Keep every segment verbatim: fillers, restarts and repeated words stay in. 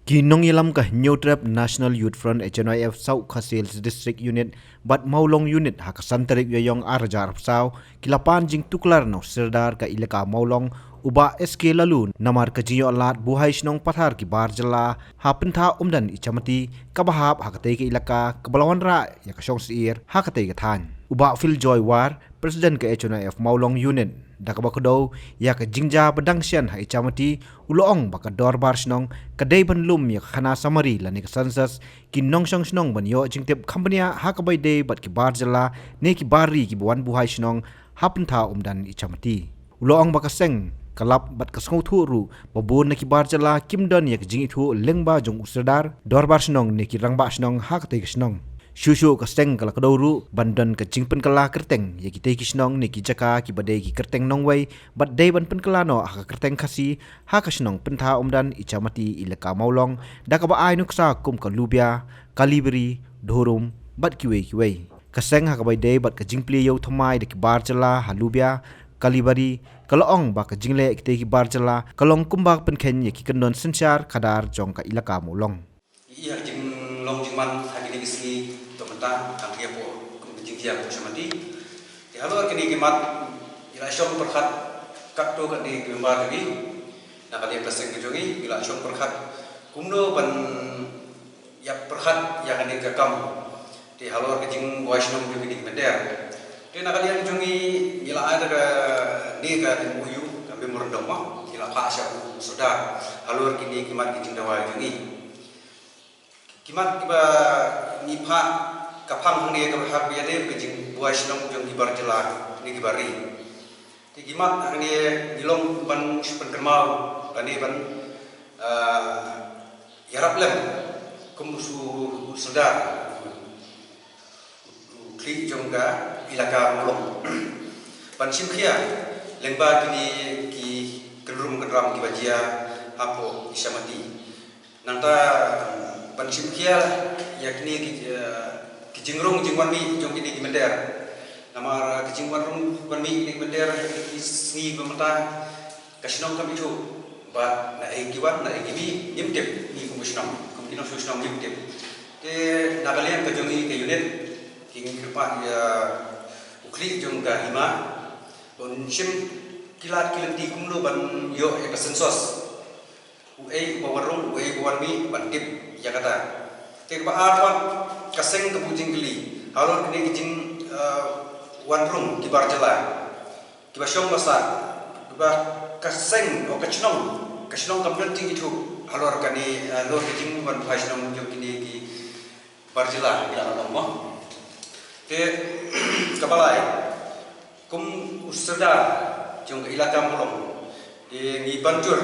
Ki nongïalam ka Hynñiewtrep National Youth Front H N Y F South Khasi Hills District Unit bad Mawlong Unit ha ka san tarik Ïaïong ar hajar arphew saw ki la pan jingtuklar na u Sirdar ka Elaka Mawlong u Bah S K Laloo namar ka jingïoh lad buhai shnong pathar ki bar jylla ha Pyntha Umdan Ichamati kaba hap ha katei ka elaka kaba la wanrah ïa ka shong syiar ha katei ka thaiñ. U Bah Philjoy War, President ka H N Y F Mawlong Unit, da kaba kdew ïa ka jingjia ba dang shen ha Ichamati, u la ong ba ka dorbar shnong ka dei ban lum ïa ka khana samari lane ka census, ki nongshong shnong ban ïoh jingtip kham bniah ha kaba ïadei bad ki bar jylla ne ki bar ri kiba wan buhai shnong ha Pyntha Umdan Ichamati. U la ong ba ka seng ka lap bad ka sngewthuh ruh ba bun na ki bar jylla kim don ïa ka jingithuh lyngba jong u Sirdar, dorbar shnong ne ki rangbah shnong ha katei ka shnong. Shuh shuh ka seng ka la kdew ruh ban don ka jingpynkylla kyrteng ïa kitei ki shnong ne ki jaka kiba dei ki kyrteng nongwei bad dei ban pynkylla noh ha ka kyrteng Khasi ha ka shnong Pyntha Umdan Ichamati Elaka Mawlong da kaba ai nuksa kum ka Lubia, Kalibari, Dhurum bad kiwei kiwei. Ka seng ha kaba ïadei bad ka jingplie ïew thymmai da ki bar jylla ha Lubia, Kalibari, ka la ong ba ka jingleh kitei ki bar jylla ka long kumba pynkheiñ ïa ki kyndon synshar khadar jong ka Elaka Mawlong. Ïa ka jinglong jingman ha kine ki sngi to mynta, tang ki hapoh kum ka jingjia ka Ichamati. Te halor kine ki mat ngi la shong pyrkhat katto katne ki member jong ngi na ka liang ka seng ka jong ngi, ngi la shong pyrkhat kumno ban ïa pyrkhat ïa kane ka kam. Te halor ka jingbuhai shnong jong kine ki mynder, te na ka liang jong ngi ngi la ai da kane ka M O U, ka memorandum, ma ngi la phah sha u Sirdar halor kine ki mat ki jingdawa jong ngi. Ki mat kiba ngi phah ka phang hangne kaba hap ïa ne ka jingbuhai shnong jong ki bar jylla ne ki bar ri. Te ki mat hangne ngi long ban shu pynkynmaw lane ban, ah, ïarap lem kum u Sirdar u khlieh jong ka Elaka Mawlong ban shim khia lyngba kine ki kynrum kynram kiba jia hapoh Ichamati. Nangta ban shim khia ïa kine ki, eh, ki jingrung jingwan mih jong kine ki mynder. Namar ki jingwan rung wan mih kine ki mynder ki sngi ba mynta ka shnong kam ithuh ba naei ki wan naei ki mih, ngim tip, ngi kum ka shnong, kum ki nongshong shnong ngim tip. Te na ka liang ka jong ngi ka unit ki ngi kyrpad ïa u khlieh jong ka hima ban shim ki lad ki lynti kumno ban ïoh ïa ka census. Uei uba wan rung, uei uba wan mih, ban tip ïa kata. Te kaba ar pat, ka seng ka buh jingkylli halor kine ki jing, eh, wan rung ki bar jylla kiba shong ba sah, kiba ka seng o ka shnong, ka shnong kam don jingithuh halor kane, eh, halor ka jingwan buhai shnong jong kine ki bar jylla ngi la ong mo. Te kaba lai, kum u Sirdar jong ka Elaka Mawlong, te ngi ban jur,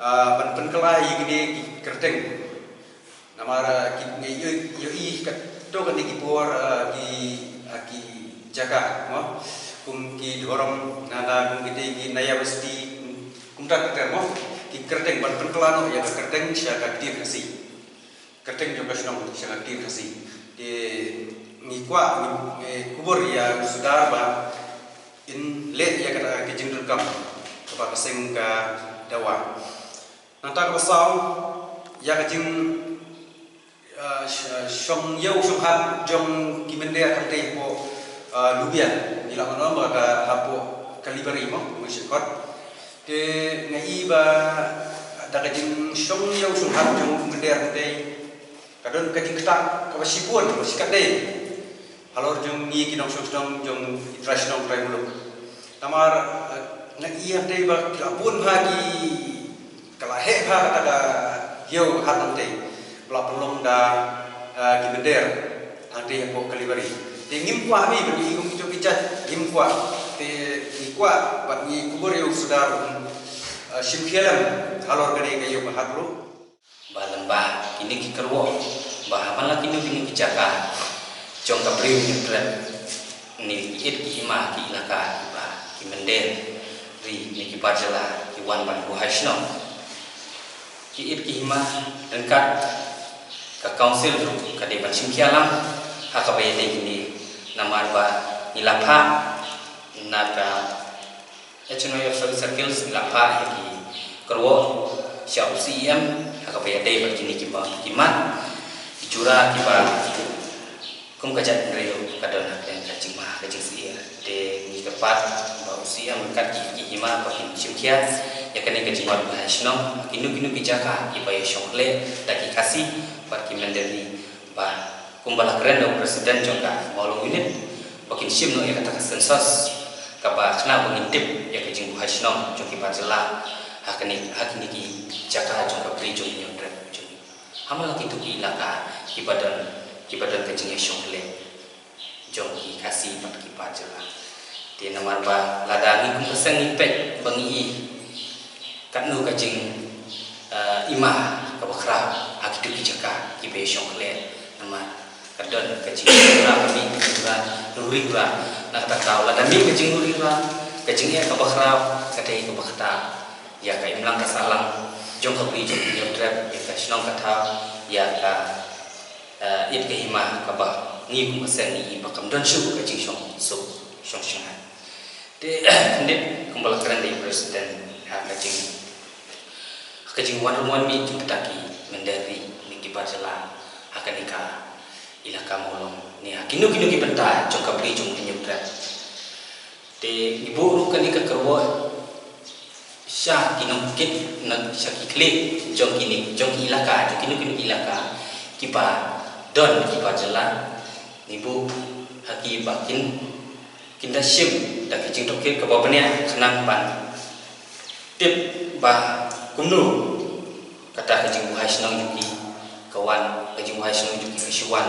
ah, ban pynkylla ïa kine ki kyrteng. Namar, ah, ki ngi ïoh, ïohi katto katne ki por, ah, ki, ah, ki jaka mo, kum ki Dhorom, nangta kum kite ki Naya Basti, kumta kyrteng mo, ki kyrteng ban pynkylla noh ïa ka kyrteng sha ka ktien Khasi. Kyrteng jong ka shnong sha ka ktien Khasi. Te ngi kwah, ngi, ngi kubur ïa u Sirdar ba in leh ïa kata ka jingdonkam kaba ka seng ka dawa. Nangta kaba saw, ïa ka jing, eh, sh-, shong ïew shong hat jong ki mynder hangtei hapoh, eh, Lubian, ngi lah ban ong ba ka hapoh Kalibari mo, Mawshynrut. Te nga i ba da ka jingshong ïew shong hat jong u mynder hangtei, ka don ka jingktah kaba shibun, kaba shikatdei halor jong ngi ki nongshong shnong jong ki trai shnong trai muluk. Namar, eh, nga i hangtei ba ki la bun bha ki, ka la heh bha kata ka ïew hat hangtei ba la pynlong da, eh, ki mynder hangtei hapoh Kalibari. Te ngim kwah hi ban i kum ki jong ki jait, ngim kwah. Te ngi kwah bad ngi kubur ïa u Sirdar, eh, shim khia lem halor kane ka ïew ka hat ruh. Ba lyngba kine ki kyrwoh ba haba la kino kino ki jaka jong ka Bri Hynñiewtrep ne ki ïit ki hima ki elaka kiba ki mynder ri ne ki bar jylla ki wan ban buhai shnong. Ki ïit ki hima ryngkat ka council ruh ka dei ban shim khia lang ha kaba ïadei kine, namar ba ngi la phah na ka H N Y F Service Circles ngi la phah ïa ki kyrwoh sha u C E M Ha kaba ïadei bad kine kiba ki mat, ki jura kiba kum ka jaitbynriew ka don ha ka jingma ka jingsyier. Te ngi kyrpad ba u C M ryngkat ki, ki hima ba kin shim khia ïa kane ka jingwan buhai shnong ha kino kino ki jaka kiba ïashong khleh da ki Khasi bad ki Mindarie, ba kumba la kren da u president jong ka Mawlong unit, ba kin shim noh ïa kata ka census kaba khnang ba ngin tip ïa ka jingbuhai shnong jong ki bar jylla ha kane, ha kine ki jaka jong ka Bri jong Hynñiewtrep jong ngi. Ha man la kito ki ilaka kiba don, kiba don ka jingïashong khleh jong ki Khasi bad ki bar jylla. Te namar ba lada ngi kum ka seng ngi peit ba ngi i katno ka jing, eh, ima kaba khraw ha kito ki jaka kiba ïashong khleh, namar ka don ka jingkhraw ka mih ka jingkhraw, ruh ri khraw. Na kata ka daw lada mih ka jingruh ri khraw, ka jingeh kaba khraw ka dei kaba ktah ïa ka imlang ka sahlang jong ka Bri jong Hynñiewtrep, ïa ka shnong ka thaw, ïa ka, eh, ïa ka hima kaba ngi kum ka seng ngi i ba kam don shuh ka jingshong suk shong shyngai. Te khyndiat kumba la kren da i president, ha ka jing, ha ka jingwan ruh wan mih jong kita ki Mindarie ne ki bar jylla ha kane ka ilaka Mawlong ne ha kino kino ki bynta jong ka Bri jong Hynñiewtrep. Te ngi buh ruh kane ka kyrwoh sha ki nongkit, na sha ki khlieh jong kine, jong ki ilaka, jong kino kino ki ilaka kiba don ki bar jylla. Ngi buh ha ki ba kin, kin da shim da ki jingtohkit kaba bniah khnang ban tip ba kumno kata ka jingbuhai shnong jong ki ka wan, ka jingbuhai shnong jong ki ka shu wan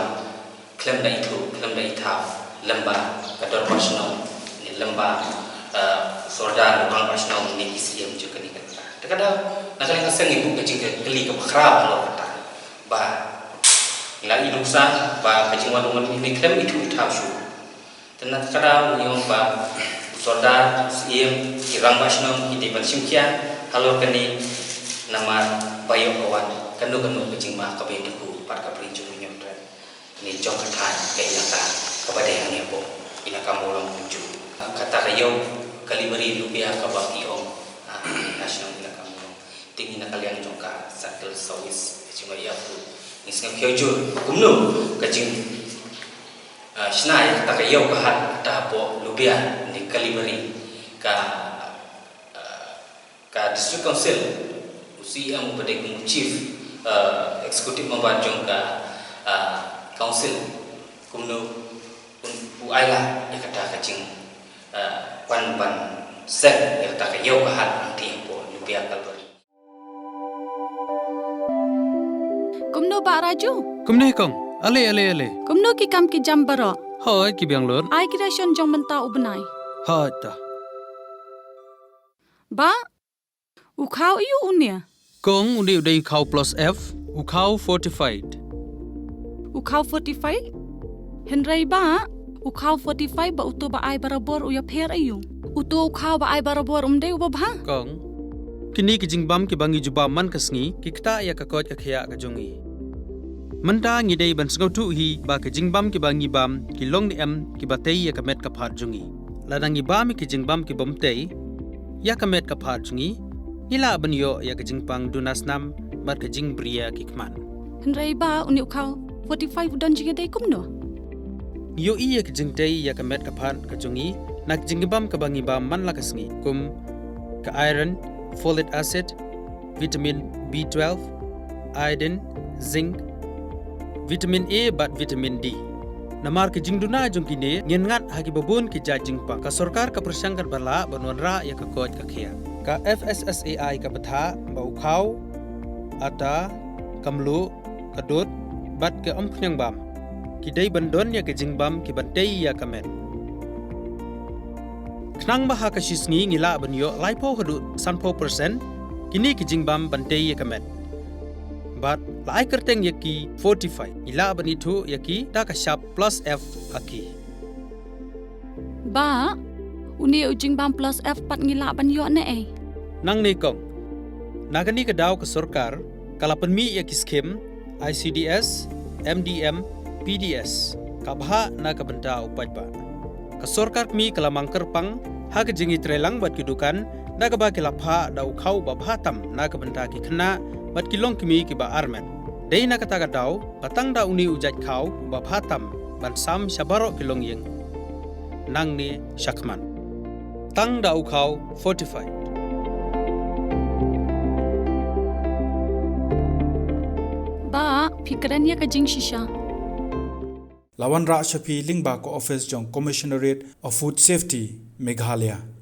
khlem da ithuh, khlem da ithaw, lem bad ka dorbar shnong ne lem bad, eh, sordar rangbah shnong ne ki siem jong kane ka jaka. Te ka daw na ka liang ka seng ngi buh ka jingkylli kaba khraw halor kata, ba ngi la ïohi nuksa ba ka jingwan ruh wan mih ne khlem ithuh ithaw shuh. Te na kata ka daw ngi ong ba u sordar, u siem, ki rangbah shnong ki dei ban shim khia halor kane, namar ba ïoh ka wan kano kano ka jingma kaba ïadei bad ka Bri jong Hynñiewtrep ne jong ka thaiñ, ka ilaka kaba dei hangne hapoh ilaka Mawlong kumjuh. Kata ka ïew Kalibari Lubia kaba ki ong, ah, na shnong ilaka Mawlong. Te ngi na ka liang jong ka Circle Service ka jingmut ïa phi, ngi sngewkhia jur kumno ka jing, ah, shna ïa kata ka ïew ka hat kata hapoh Lubia ne Kalibari, ka, ah, ka District Council, u C E M uba dei kum u Chief, ah, Executive Member jong ka, ah, Council, kumno u, u ai la ïa kata ka jing, ah, wan ban seng ïa kata ka ïew ka hat hangtei hapoh Lubia Kalibari. Kumno Bah Raju? Kumne kong, ale ale ale. Kumno ki kam ki jam baroh? Hooid ki biang lut. Ai ki ration jong mynta u bnai. Hooid ta. Bah, u khaw aiu une? Kong, une u dei u khaw plus F, u khaw fortified. U khaw fortified? Hynrei Bah, u khaw fortified bad uto ba ai barabor u ïapher aiu? Uto u khaw ba ai barabor um dei uba bha? Kong, kine ki jingbam kiba ngi ju bam man ka sngi ki ktah ïa ka koit ka khiah ka jong ngi. Mynta ngi dei ban sngewthuh hi ba ki jingbam kiba ngi bam ki long ne em kiba tei ïa ka met ka phad jong ngi. Lada ngi bam ïa ki jingbam kibym tei ïa ka met ka phad jong ngi, ngi lah ban ïoh ïa ka jingpang duna snam bad ka jingbriew ki khmat. Hynrei Bah, une u khaw fortified u don jingïadei kumno? Ngi ïohi ïa ka jingtei ïa ka met ka phad ka jong ngi na ka jingbam kaba ngi bam man la ka sngi, kum ka iron, folic acid, vitamin B twelve, iodine, zinc, vitamin A bad vitamin D. Namar ka jingduna jong kine, ngin ngat ha kiba bun ki jait jingpang. Ka sorkar ka pyrshang katba lah ban wanrah ïa ka koit ka khiah. Ka F S S A I ka batai ba u khaw, ata, ka mluh, ka dud bad ka umkhniang bam ki dei ban don ïa ki jingbam kiban tei ïa ka met. Khnang ba ha ka shi sngi ngi lah ban ïoh laiphew haduh sanphew percent kine ki jingbam ban tei ïa ka met. Bad la ai kyrteng ïa ki fortified, ngi lah ban ithuh ïa ki da ka shap plus F ha ki. Bah, une u jingbam plus F pat ngi lah ban ïoh ne ei? Nangne kong, na kane ka daw ka sorkar ka la pynmih ïa ki skim I C D S, M D M, P D S, ka bha na ka bynta u paidbah. Ka sorkar kmie ka la mang kyrpang Ha ka jingïatreilang bad ki dukan, da kaba ki la phah da u khaw uba bha tam na ka bynta ki khynnah bad ki longkmie kiba armet. Dei na kata ka daw ba tang da une u jait khaw uba bha tam ban sam sha baroh ki longïing. Nangne shakhmat, tang da u khaw fortified. Ba, phi kren ïa ka jingshisha. La wanrah sha phi lyngba ka office jong Commissionerate of Food Safety, Meghalaya.